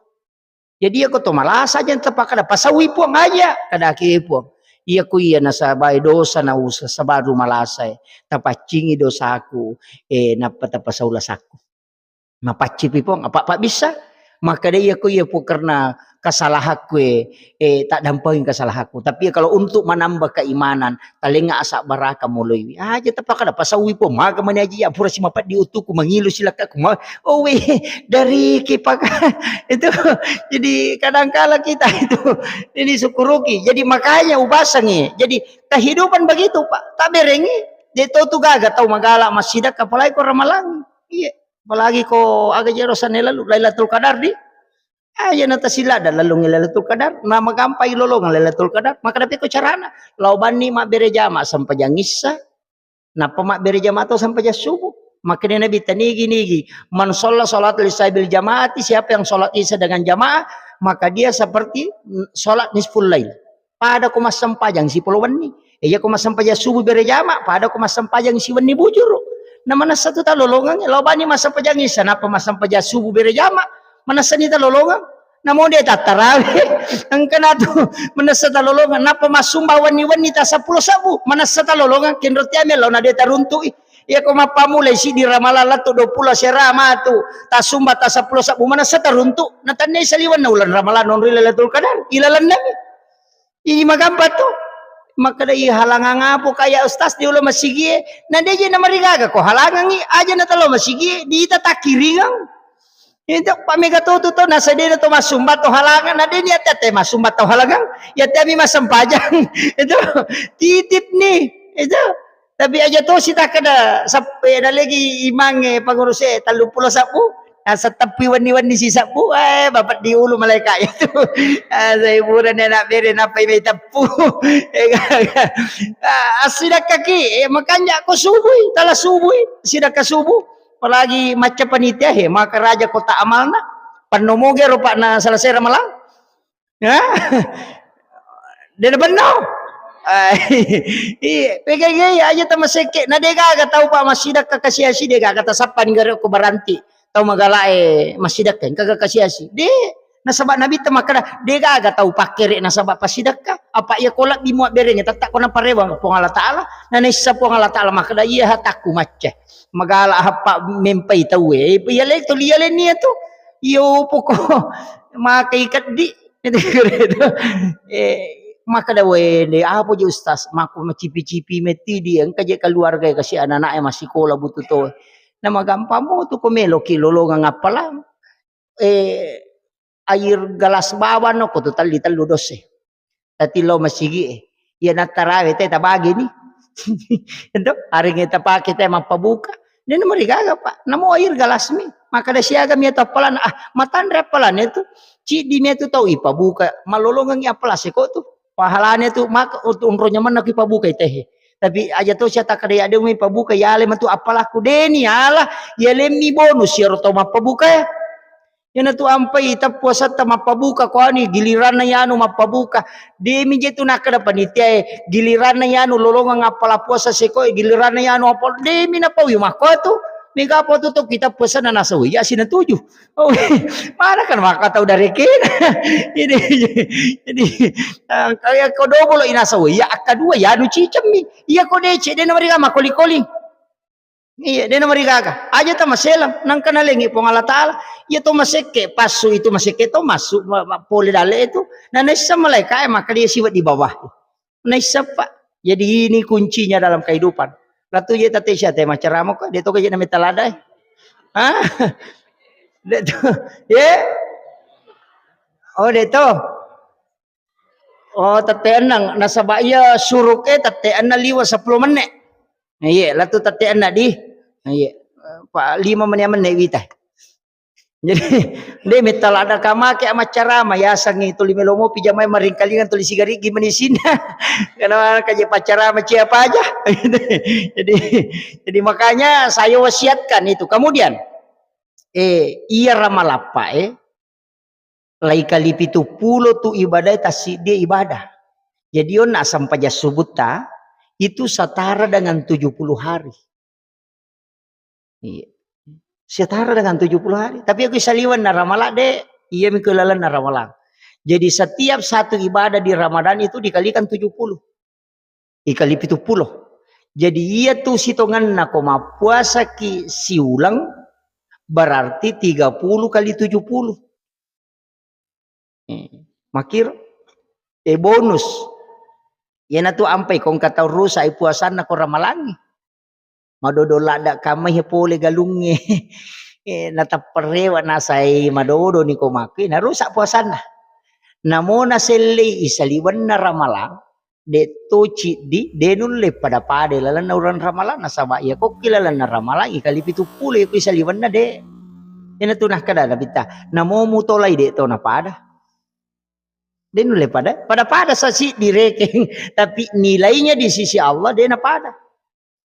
Jadi, iyako to malasa aja tapakkada, pasaui Puang aja, kadaki Puang. Iyako iya nasabai dosa na usa sabaru malasa e, tapaccingi dosaku, eh, nappa tapasau lasakku. Mapaccipi Puang, apa, apa bisa? Makkada iyako iya Puang karena kesalahanku e, eh, tak dampingi kesalahanku. Tapi kalau untuk menambah keimanan, talengnga asabbaraka moloiwi. Aja tapakkada, pasaui Puang, maga mani aji ya, pura simapeddi uttuku, mangilu silakkaku, ma-, oh, weh, dari kipaka-, itu. Jadi kadangkala kita itu, ini syukuruki. Jadi makanya ubasangi. Jadi kehidupan begitu, Pak. Taberengi. Jadi tau tu gaga tau magala massidakka, apalagi ko Ramalang. Iya. Apalagi ko aga jero sanne lalu, Lailatul Qadar di. Aja na tasilada lalung Lailatul Qadar, na magampai lolongeng Lailatul Qadar, maka dapiko carana. Lao banni mabbere jama sempajang issa, nappa mabbere jama to sempajang subuh. Makanya Nabi tanigi-nigi, "Man shalla sholatal isya bil jamaati," siapa yang sholat isya dengan jamaah, maka dia seperti sholat nisful lail. Pada ko massempajang sipolo wenni. E, iya ko massempajang subuh bere jama, pada ko massempajang siwenni bujuru. Na manessa tu talolongeng, lao bani massempajang isya, nappa massempajang subuh bere jama, manessani talolongeng. Namo de tattarawe, engka natu manessa talolongeng, nappa massumba wenni-wenni ta seppulo sebbu, manessa talolongeng, kenro tiame lao na de taruntu'i. Iya ko mappamulai siddi Ramalang lettu duappulo sera matu, tassumba tassappulo sabbu manessa taruntu, natennai saliwenna uleng Ramalang nonroi Lailatul Qadar, ilalennami. Iji magampa tu. Makkeda, "Ih, halangang apo kaya ustaz di ulo masigie?" Na deje namarigaga ko halangangi, aja natalo masigie, diita takkiringang. Itu pamega to tu to nasadena to massumba to halangang, na deni ate-ate massumba to halangang, ya temi massempajang. Itu titip ni. Itu Tapi aja tosi takkeda sep-, eh, nalegi imangnge panguruse telluppulo sabbu, naseng teppi wenni-wenni sisebbu, eh, bapeddi ulu malaika itu. Ah, saiburan anak bere nappai mai teppu. Eh, gaga. Ah, assidakkaki, eh, makanja ko subui, tala subui, sidakka subuh. Apalagi macca panitia, he, maka raja kota amalna. Pannomoge ro, Pak, na selesai ramalang. Hah? De' nabenno? Ah, iya, pegai-gai aja tamasekke. Na de' gaga tau, Pak, massidakka kasiasi, de' gaga tasappani gare ko baranti. Tau magalae massidakka, engka ga kasiasi. De', nasaba Nabitta makkeda, de' gaga tau pakkere nasaba passidakka. Apa iya ko lebbi muabberengnge, tetta ko naparewang Puang Allah Taala. Na naissa Puang Allah Taala makkeda, iya hatakku macca. Magala happa mempai tauwe. Iya le tuli iya lenni tu. Iyo poko. Makai keddi. Eh, makkeda, "Wende, apa je Ustaz? Makku macipi-cipi metti di, engka je keluarga kasi anak-anak e masikola butuh to." Na magampang mo tu ko meloki lolongang appalang. Eh, air gelas bawang no ko tu telli tellu dosse. Tati lo masigi e. Iya nattarawe te tabagi ni. Ento, aringnge tapake te mappabuka. Dena marigaga, Pak. Namo air gelas mi. Makkeda siaga mi atau appalang, ah, matanre appalang itu. Ciddi mi itu tau ipabuka. Malolongang appalang seko tu. Pahalanya tu maka untuk unro nyamanna ki pabuka itehe. Tapi aja to sia takkeda ya de' mi pabuka ya le matu appalakku deni ala ya lemmi bonus ya ro tau mappabuka ya. Iyanatu ampai tappuasatta mappabuka ko anu, giliranna yanu mappabuka. Demi je tu nakkeda panitiae, giliranna yanu lolongang appala puasa sekoe, giliranna yanu apa, demi napaui makko tu. Mega apa tu tokki tappuasanna nasau iya sinatuju. Oh, mana kan maka tau darekena. Jadi, jadi, eh, kaya ko dobolo inasau iya, akkadua yanu cicemmi. Iya ko decek, de' namariga makoli-koli. Iya, de' namarigaga. Aja ta maselang, nangka nalengi Puang Allah Taala. Iya to masekke, passu itu masekke to massu, ma-, ma-, pole dalle itu. Na naisseng malaika e, maka dia siwat di bawah. Naisseng, Pak. Jadi ini kuncinya dalam kehidupan. Latu je tate sia te macarama ko, de' to ka je na metta lada e. Hah? De' to. Ye? Oh, de' to. Oh, tette enneng. Nasaba iya suruk e tette enneng liwa seppulo menne. Iye, latu tette enneng di. Iye. Pa lima menne menne wita. Jadi, de' metta lada kamake amaccarama, yasengngi tuli melo mopi jamai maringkalingang tuli sigarigi meni sinna. Karena kaje paccarama cia paja. Jadi, jadi makanya saya wasiatkan itu. Kemudian, eh, iya ramalappa e, Lai kali pitu pulo tu ibadae tassiddi ibadah. Jadi onna sempajang subutta itu setara dengan tujuh puluh hari. Iya. Setara dengan tujuh puluh hari. Tapi aku saliwenna ramalang de, iya mi ku lalenna ramalang. Jadi setiap satu ibadah di Ramadan itu dikalikan tujuh puluh. Ikali pitu pulo. Jadi iya tu sitongenna ko mappuasaki siuleng berarti tiga puluh kali tujuh puluh. Eh, makiro. Eh, bonus. Iyanatu ampai ko engka tau rusak i puasanna ko ramalangi. Madodo ladda kamai pole galungnge. Eh, natapperewa nasai madodo ni ko makku, narusak puasanna. Namo nasellei isaliwenna ramalang, de' to ciddi, de' nulle pada-pada lalenna uleng ramalang, nasaba iya kokki lalenna ramalang, ikali pitu pulo iko isaliwenna de'. Iyanatu nakkeda Nabitta, namo mutolai de' to napada. De' nulle pada, pada-pada sa siddi rekeng, tapi nilainya di sisi Allah de' napada.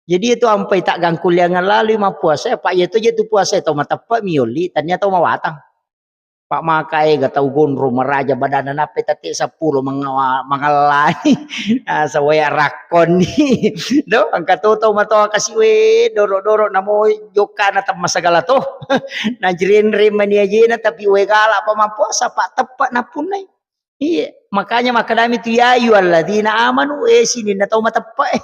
Jadi itu ampai taggangkulliangang lalui mappuasa, apa iya to je tu puasa to mateppe' mi yolli, tania to mawatang. Pak maka ega tau gondrong maraja badanna nappe tette seppulo mengawa-, mangallani. Ah, sawaya rakkonni. Do, engka to tau matoa kasi we, doro-doro namo jokkana temma sagala to. Najrenreng mani ajena tapi we gala pa mappuasa, Pak, teppe' nappunnai. Iya, makanya makkedami tu, "Ya ayyuhalladzina amanu," eh, sininna tau mateppe'.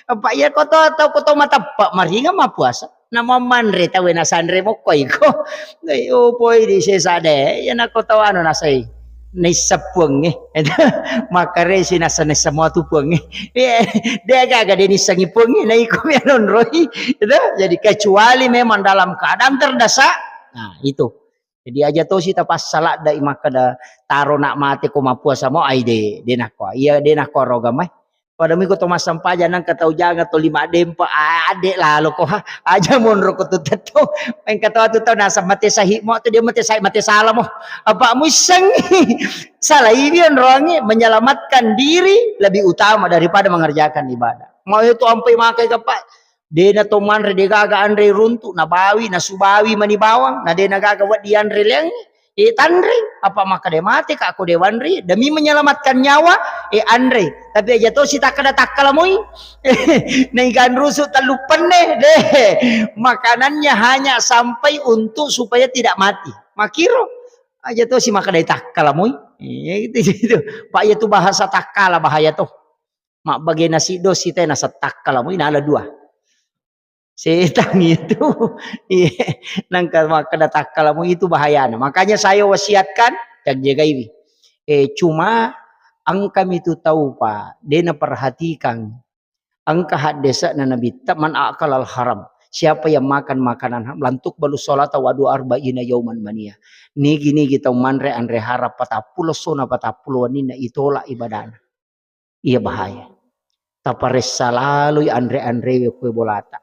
Apa iya ko to, tau ko tau mateppe', maringa mappuasa. Namo manre tau e nasanre mokko iko. Dai, oh, poi di sesa de, iya nako tau anu nasai. Naisseng puangnge. Makkaresi nasa, naisseng mua tu puangnge. Iya, de gaga de nissengi puangnge, na iko mi anonroi. Itu, jadi kecuali memang dalam keadaan terdesak. Nah, itu. Jadi aja tosi tapassaladda'i makkeda, "Taro na' mate ko mappuasa mo," ai de, de nakko. Iya, de nakko roga mai. Pada miko to massempajang nangka tau jaga to lima dempa, a-, adde lalo ko ha. Aja monro ko tu tetto. Engka to atu tau naseng mate sahih mo, tu dia mate sahih, mate salah mo. Apa muissengi? Salah iwi onroangi, menyelamatkan diri lebih utama daripada mengerjakan ibadah. Mau itu ampai makai ke, Pak? De na to manre, de gaga anre runtu, na bawi, na subawi mani bawang, na de na gaga wedding anre leng, e tanre, apa makkeda mate ka ko de wanre, demi menyelamatkan nyawa, e anre. Tapi aja to si takkada takkala moi. Naiganrusu tellu penne, de. Makanannya hanya sampai untuk supaya tidak mati. Makiro, aja to si makkeda takkala moi. Iya, gitu, gitu. Pak, iya tu bahasa takkala bahaya to. Mabbagena siddo sitae naseng takkala moi nala dua. Setang itu. Iya. Nangka makkeda takkala moi itu bahayana. Makanya saya wasiatkan, jagaiwi. Eh, cuma engka mi tu tau, Pak, de naperhatikan. Engka haddese'na Nabitta, "Man akalal haram." Siapa yang makan makanan haram, "Lan tuqbalu sholata wa dua arba'ina yauman mania." Nigi-nigi tau manre anre haram patappulo essona patappulo wenninna, itolak ibadahna. Iya bahaya. Taparessa laloi anre-anrewe kue bolata.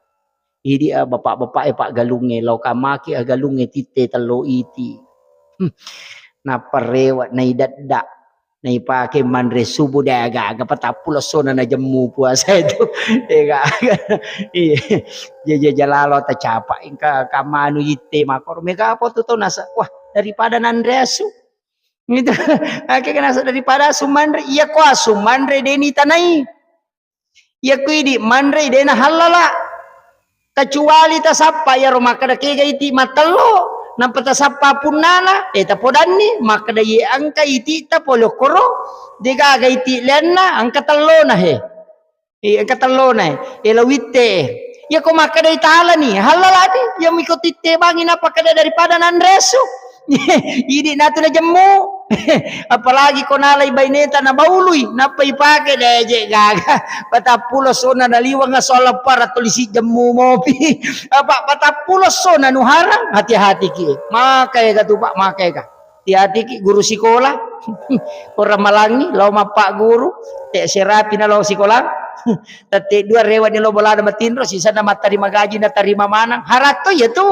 Idi, ah, bapak-bapak e paggalungnge, lao kamaki aggalungnge titte tello iti. Hmm. Nappa rewe' naidedda. Naipake manre subuh de aga-aga patappulo essona najemmu puasa itu. Ega-aga. Iya. Jaja-jaja lalo tacapa. Engka kamanu itte makoro. Mega apa tu tau nasa. Wah, daripada nanre asu. Gitu. Akhirnya nasa daripada asu manre. Iya ko asu manre deni tanai. Iya ko idi manre dena hallala. Kecuali tasappa iyaro makkeda kega iti mattello, nampa tasappa punnana, eh, tapodanni, makkeda iye engka iti'ta pole okkoro, degaga iti lenna, engka tellona he. Eh, engka tellona he. Eh, la witte. Iya ko makkeda italani, hallalani, iya miko titte bangi nappa keda daripada nanresu. Idi natu najemmu. Apalagi ko nalai baineta nabaului, nappa ipake, deje gaga. Patappulo sona naliwang sola para tulisi jemmu mopi. Apa patappulo sona nuharang, hati-hati ki. Maka ega tu, Pak, maka ega. Hati-hati ki guru sikola. Orang malangi, lao mappa guru, te serapi na lao sikola. Tette dua rewa ni lo bolana matinro, sisana mattarima gaji, natarima manang. Haratto iya tu.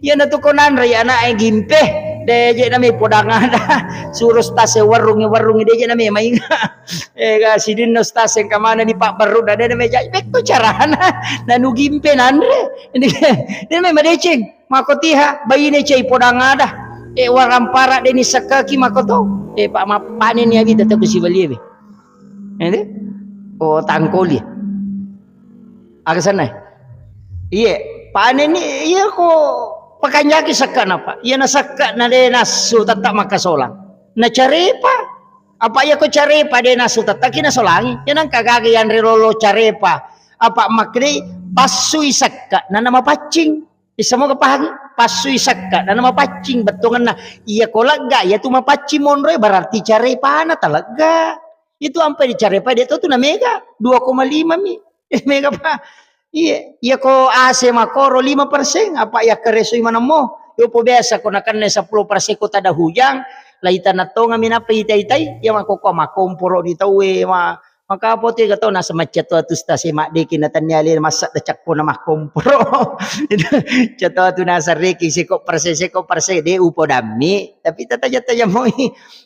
Iyanatu ko nanrei ana'e gimpe, deje name podang ada. Suro stase warungnge, warungnge deje name mainga. Ega sidinna stase engka manenni pabbaru, na de name jai, bekko carana. Nanu gimpe nanre. De name madeceng, mako tiha, baine cai podang ada. E warampara deni sekkaki mako to. E pa, ma-, panenni abi tetep sibalie be. Ede? Oh, tangkoli. Aga senna? Iye, panenni, iya ko pakanjaki sekkana, Pak. Iya na sekkana de nassu tetta makkasolang. Na carepa. Apa iya ko carepa de nassu tetta ki nasolangi. Iya nangka gaga yanre lolo carepa. Apa makkede passui sekka na namapaccing. Bisa moga pahangi? Passui sekka na namapaccing bettuangenna. Iya ko legga, iya tu mapaccing monroe berarti carepana talegga. Itu ampai dicarepa de to tu na mega, dua koma lima mi. Mega, Pak. Iya, iya ko A C makoro lima persen, apa iya keresui manemmo? Yo po biasa ko nakenna sepuluh persen ko tada hujang, lai tanah tonga mi napa itai-tai, iya mako ko makomporo ni tauwe, ma-, maka apa tu ega tau nasa macca tu atu stase maddeki na tannia le massa da cakko na makomporo. Itu cetto tu nasa reki seko persen, seko persen, de upo dammi, tapi tata jatta jamoi.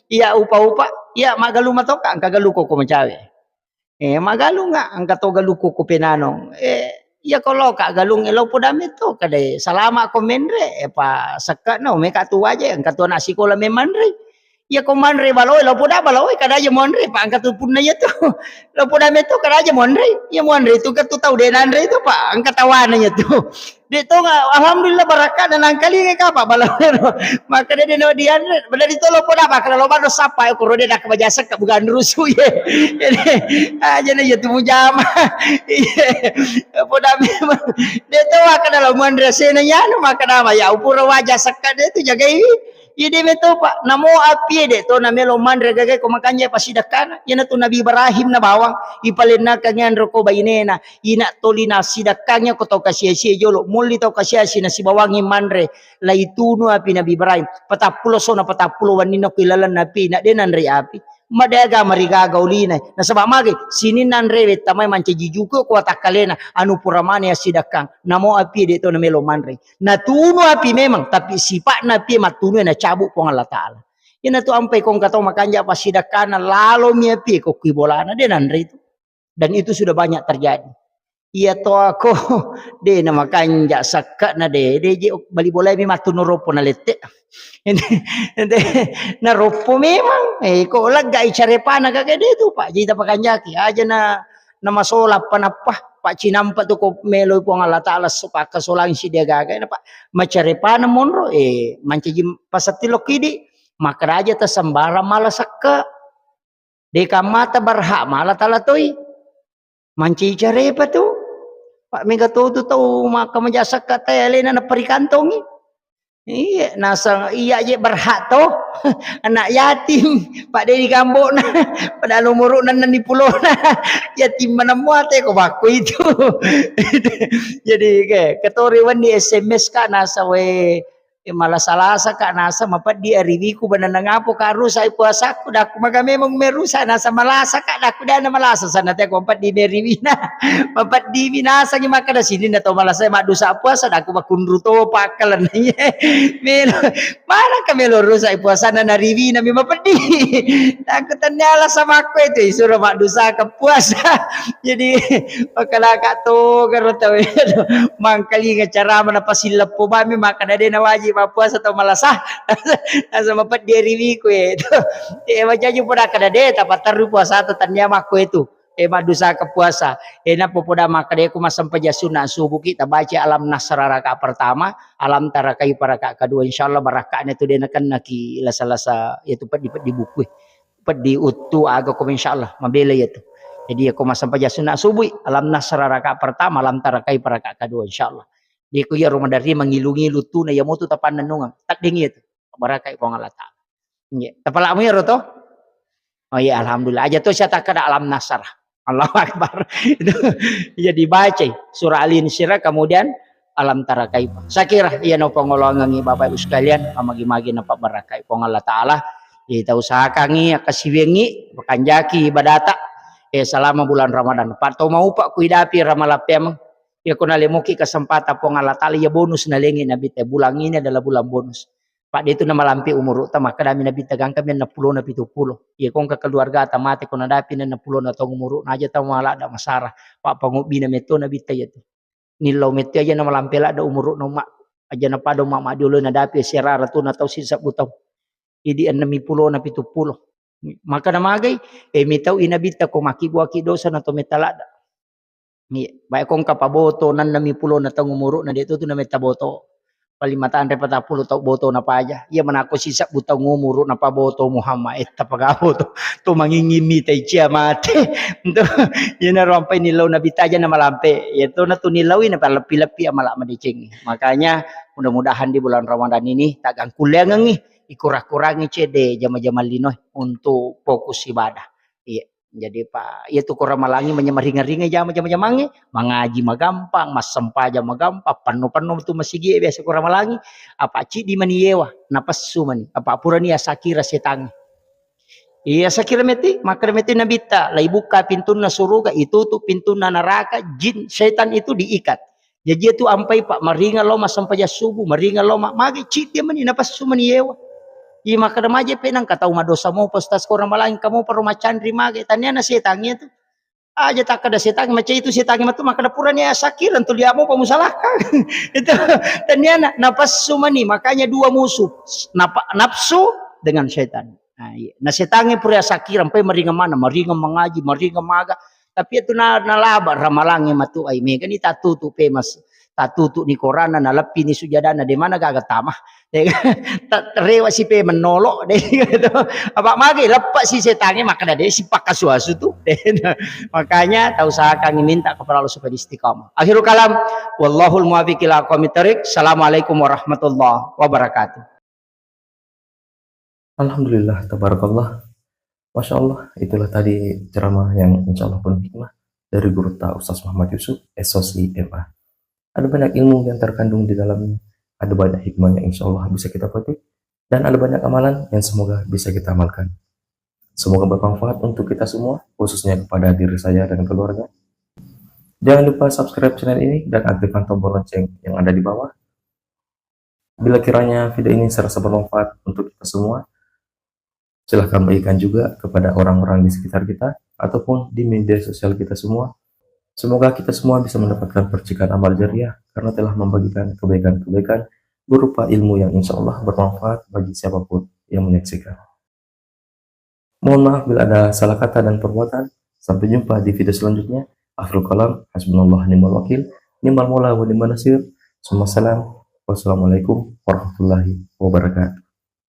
Iya upa-upa, iya magalu matoka, engka galu ko ko macawe. Eh, magalunga, engka to galukku ku penanong. Eh, iya ko loka galung, eh, lo podame to, kadai salama ko menre, eh, pa sekkano, meka tu waje, engka to anak sikola memanre. Iya ko manre balaoe, lao poda balaoe, kada aja monre, Pak, engka tu punna iya tu. Lao poda meto, kada aja monre. Iya monre tu, engka tu tau de nanre tu, Pak, engka tawana iya tu. De to, alhamdulillah, barakka na nangkalinga ka, Pak, balaoe ro. Maka de, de no dianre, pada di to lao poda, Pak, kalau bado sapa, ko rode dak bajasa ka bukan rusu ye. Jadi, aja na iya tu mujama. Iya. Poda memang. De to, maka dalam manre sena yanu, maka nama ya, upura waja sakka de tu jagai. Iya de meto, Pak. Namo apie de to namelo manre gagai ko makanja pasidakkana. Iyana tu Nabi Ibrahim na bawang. Ipalennakang anro ko bainena. Ina toli na sidakkangnya ko tau kasia-sia jolo. Molli tau kasia-sia na sibawangi manre. Laitunu api Nabi Ibrahim. Patappulo sona patappulo wanninna ko ilalenna api. Na de nanre api. Madega marigaga ulina. Nasaba mage sininna anrewe tamai mancaji juku ko watakkalena. Anu pura mane assidakkang. Namo api de to namelo manre. Natunu api memang, tapi sipa'na api mattunu nacabu Puang Allah Ta'ala. Iyana tu ampai kongka tau makanja pasidakkana lalomi api ko kui bolana de nanre itu. Dan itu sudah banyak terjadi. Iya to ako de na makanja sakka na de, de je bali bolai mi mattunu roppo na lette. De, na roppo memang, eh, ko laggai carepana kake de tu, Pak. Jadi tapakanjaki aja na, na masola apa nappa, Pak, cinampa tu ko melo Puang Allah Ta'ala supaya solang si dia gaga na, Pak. Macarepana monro, eh, mancaji pasatti lokidi, makaraja tasambarang mala sakka. Deka mata berhak mala tala toi. Manci carepa tu. Pak, mega to tu tau maka maja sakka tae alena naparikantongi. Iya, nasang iya je berhak to. Anak yatim, Pak, de digambokna. Padahal umuruna enneng pulona. Yatim mana muate ko bakku itu. Jadi, ke, ketori wenni S M S ka nasa we, eh, malasa-lasa ka nasa mapeddi ariwiku beneneng apo ka rusak puasaku, dakku maga memang merusak nasa malasa ka, dakku dana malasa sana te ko mapeddi meriwina. Mapeddi mi nasangi makkeda sininna to malasa maddusa puasa, dakku makunru to pakkalenna. Melo, mana ka melo rusak puasana nariwina mi mapeddi. Dakku tennia lasa makko itu isuro maddusa ke puasa. Jadi, makkalaka to garo tau mangkalinga carama napasilleppo bami makkeda de na wajib mappuasa tau malasa. Nasa mapeddi riwiku e. Eh, majaji poda kada de tapatterru puasa tu tennia makko itu. Eh, maddusa ke puasa. Eh, nappo poda makkeda ku massempajang sunna subuki tabaca alam nasra raka pertama, alam tara kaifa raka kedua. Insyaallah barakakna tu de nakennaki lasa-lasa itu peddi-peddi buku. Peddi uttu aga ko insyaallah mabela iya tu. Jadi iya ko massempajang sunna subui, alam nasra raka pertama, alam tara kaifa raka kedua insyaallah. Di ko iya Ramadan ri mangilu-ngilu tu na iya motu tapannennungeng. Tedding iya tu. Barakai Puang Allah Ta'ala. Iya. Tapalamu iya ro to? Oh iya, alhamdulillah. Aja to saya takkeda alam nasra. Allahu Akbar. Itu iya dibacai surah Al-Insyirah, kemudian alam tara kaifa. Saya kira iya no pangoloangengi Bapak Ibu sekalian, magi-magi napabarakai Puang Allah Ta'ala. Iya, kita usahakangi, akkasiwiangi, pakanjaki ibadata. Eh, selama bulan Ramadan. Pak to maupa ku idapi ramalapeameng. Iya ko nalemoki kesempatan Puang Allah Ta'ala, iya bonus nalengi Nabi te. Bulan ini adalah bulan bonus. Pak de tu namalampe umuru'ta, makkedami Nabitta gangkami enneng pulona pitu pulo. Iya ko engka keluargata mate ko nadapi enneng pulona taung umuru'na aja tau maladda masara. Pak pangobbina metto Nabitta iya tu. Nillau metto aja namalampe ladda umuru'na umma. Aja napada umma maddiolo nadapi siarara tu na tau sisebbu tau. Idi enneng pulona pitu pulo. Maka namagai, eh, mitau i Nabitta ko makkibuaki dosa na to metta ladda. Iya, bae ko engka paboto, nennemi pulona taung umuru'na, de' to tu nametta boto. Paling matanre patappulo tau boto napaja. Iya, manakko sisebbu taung umuru napaboto Muhammad, eh, tapagaboto. To manginging mita icia mate. Itu, iyanaro ampai nillau Nabitta aja namalampe. Iya to na tu nillaui napaleppi-leppi amala madeceng. Makanya, mudah-mudahan di bulan Ramadan ini, taggangkulleangengi, ikura-kurangi cedde jama-jama linoe untuk fokus ibadah. Iya. Jadi, Pak, iya tu ko Ramalangi manya maringa-ringa jama-jama-jamangnge, mangaji magampang, massempajang magampang, penno-penno tu masigi biasa ko Ramalangi, apa ciddi mani yewa, napessu mani, apa purani asakira setangnge. Iya, sakira meti, makkeda meti Nabitta, laibukka pintunna suruga, itutu pintunna neraka, jin, setan itu diikat. Jaji itu ampai, Pak, maringa lao massempajang subuh, maringa lao ma-, magi ciddi mani, napessu mani yewa. Iya, makkeda maje pe nangka tau madosa mopa, Ustaz, ko Ramalangi kamu perlu macanri mage, taniana setang iya tu. Aja takkeda setang, maca itu setang matu, makkeda purani asakira tu liamu pamusalahkan. Itu taniana, napessu mani, makanya dua musuh, napa-, nafsu dengan setan. Nah, iya. Na setangnge pura sakira, mpai maringeng mana, maringeng mangaji, maringeng maga. Tapi itu na, nalaba ramalangnge matu ai, megani tatutu pemas, tatutu ni korana, naleppi ni sujadana, de mana gaga tama. De, ta-, rewa si pe menolo, de gitu. Apa mage leppa si setangnge, maka de si pakasuasu tu. De, makanya, tau usahakan minta kepada Allah supaya istiqamah. Akhirul kalam, wallahul muwaffiq ila aqwamit thariq. Assalamualaikum warahmatullahi wabarakatuh. Alhamdulillah, tabarakallah. Masya Allah, itulah tadi ceramah yang insya Allah penuh hikmah dari guru ta Ustaz Muhammad Yusuf, S O C M A. Ada banyak ilmu yang terkandung di dalamnya, ada banyak hikmah yang insya Allah bisa kita petik, dan ada banyak amalan yang semoga bisa kita amalkan. Semoga bermanfaat untuk kita semua, khususnya kepada diri saya dan keluarga. Jangan lupa subscribe channel ini dan aktifkan tombol lonceng yang ada di bawah. Bila kiranya video ini serasa bermanfaat untuk kita semua, silahkan bagikan juga kepada orang-orang di sekitar kita ataupun di media sosial kita semua. Semoga kita semua bisa mendapatkan percikan amal jariah karena telah membagikan kebaikan-kebaikan berupa ilmu yang insya Allah bermanfaat bagi siapapun yang menyaksikan. Mohon maaf bila ada salah kata dan perbuatan. Sampai jumpa di video selanjutnya. Akhirul kalam, hasbunallah ni'mal wakil, ni'mal maula wa ni'mal nasir. Summa salam. Wassalamualaikum warahmatullahi wabarakatuh.